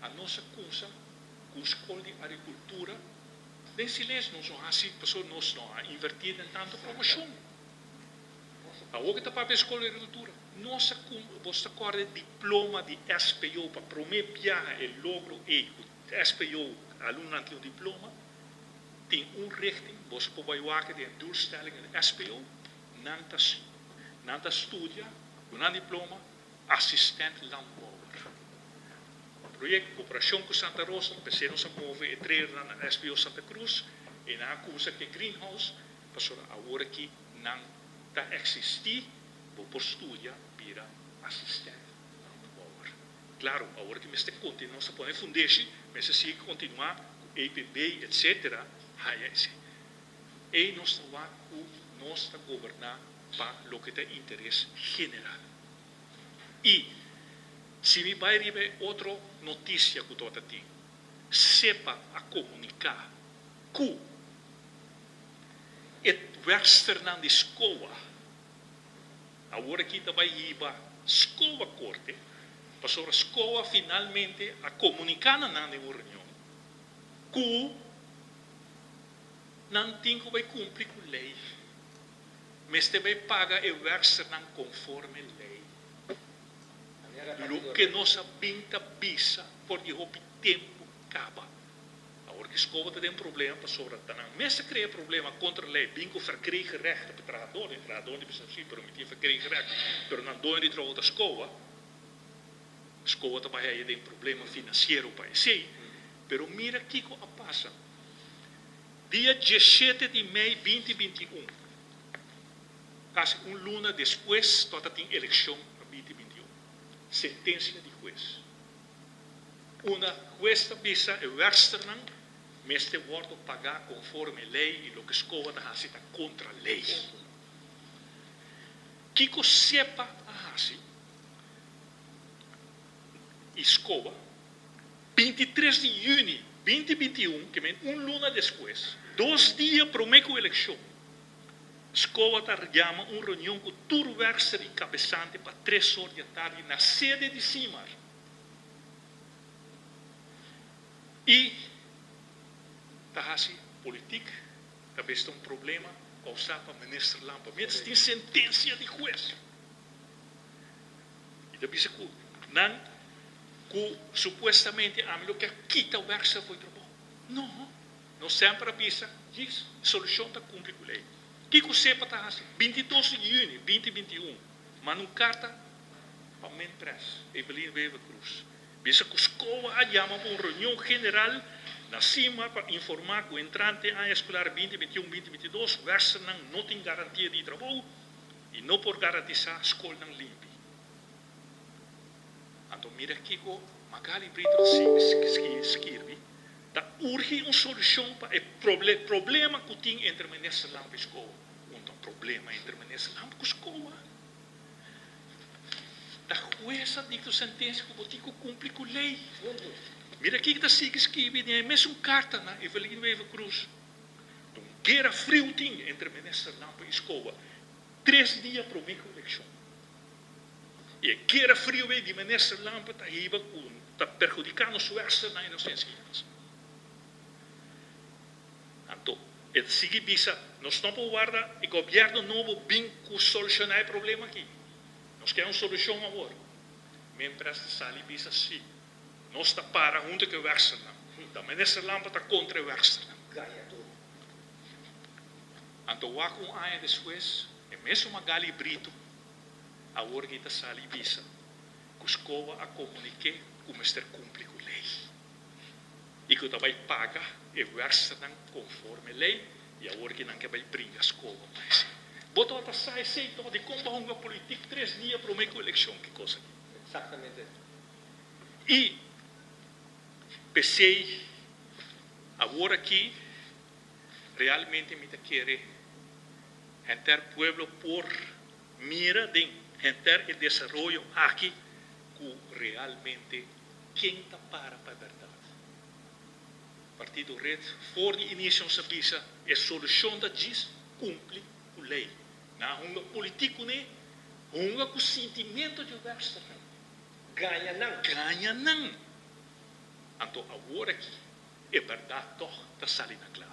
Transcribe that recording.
Anos a kumsa ku un skol di agrikultura den silensio. Nos no hasi pasobra nos no a invertí den tantu promoshon. Awor ku ta papia di skol di agrikultura, nos a kum, bos ta kòrda e diploma di SPO pa promé biaha e logro ei ku SPO alumnonan tin un diploma, tin un richting, bos por bai wak den e doelstellingen di SPO, nan ta nan ta studia ku nan diploma asistent landbouwer. Proyecto cooperacion cu Santa Rosa, p'esey nos a move e trailernan na SPO Santa Cruz y nan a cuminsa cu e greenhouse pasobra awor aki nan ta existi, bo por studia bira asistent landbouwer. Claro, awor aki mester continua, nos a pone fundeshi, mester sigui continua cu EPB etc. Haya esey. Ey nos ta wak cu nos ta goberna pa loke ta interes general. I si mi bai riba e otro notisia ku tabata tin, SEPA a komuniká ku e wèrksternan di SCOA awor aki ta bai hiba SCOA korte, pasobra SCOA finalmente a komuniká na nan den un reunion ku nan tin ku bai kumpli ku lei. Mester bai paga e werksternan konforme lei. Loke nos a bin ta bisa for di hopi tempu kaba. Awor ki Scoba ta den problema pasobra ta nan mes a krea problema kontra lei bin ku verkregen rechten pa e trahadornan. E trahadornan ta bisa si pero mi tin verkregen recht pero nan doño di trabou ta Scoba. Scoba ta bai haya den problema finansiero pa esei. Pero mira kiko a pasa. Dia diesshete di mei binti 21, kasi un luna despues tabata tin elekshon pa 2021, sentensia di hues. Unda hues ta bisa e wèrksternan mester wòrdu pagá konforme lei i loke SCOA ta hasi ta kontra lei. Kiko SEPA a hasi i SCOA? 23 di yüni 2021, ke men un luna despues, dos dia promé ku elekshon, SCOA ta yama un reunion ku tur wèrkster i kabesante pa tres or di atardi na sede di Simar. I ta hasi politik ta bes ta un problema kousá pa minister Lampe. Mientras tin sentensia di hues. I ta bisa ku nan ku supuestamente ami lo kier kita wèrkster for di trabou. No, nos semper a bisa djis solushon ta kumpli ku lei. Kiko SEPA ta hasi? 22 di yüni 2021 manda un karta pa Minpres, Evelyn Wever-Croes, bisa ku SCOA a yama pa un reunion general na Simar pa informá ku entrante aña eskolar 2021, 2022 wèrksternan no tin garantia di trabou i no por garantisá skolnan limpi. Anto mira kiko Magali Brito ta skirbi, Ta urgi un solushon pa e problema ku tin entre Minister Lampe i SCOA. Un ta un problema entre Minister Lampe ku SCOA? Ta hues a dikta un sentensia ku bo tin ku kumpli ku lei. Mira kiko ta sigui skirbi den e mesun karta na Evelyn Wever-Croes. Ta un guera friu tin entre Minister Lampe i SCOA tres dia promé ku elekshon. I e guera friu ei di Minister Lampe ta hiba ku ta perhudiká nos wèster na inosensia. Anto e ta sigui bisa, nos no por warda e gobièrnu nobo bin ku solushoná e problema aki. Nos ke un solushon awor. Miéntras ta sali bisa si nos ta para huntu ku e wèsternan. Ta Minister Lampe ta kontra e wèsternan. Anto wak un aña despues e mesun Magali Brito awor ki ta sali bisa ku SCOA a komuniké ku mester kumpli ku lei i ku ta bai paga e wèrksternan konforme lei i awor ki nan ke bai bringa SCOA pa esei. Bo tabata sa esei tòg? Dikon bo a hunga politik tres dia promé ku elekshon? Ki kos aki? Eksaktamente. I p'esei awor aki Realmente mi ta kere henter pueblo por mira den henter e desaroyo aki ku realmente ken ta para pa e bèrdat. Partido red for di inisio nos a bisa e solushon ta djis kumpli ku lei. Nan a hunga politik kuné, hunga ku sintimento dje wèksternan. Gaña nan. Gaña nan. Anto awor aki, e berdat toch ta sali na kla.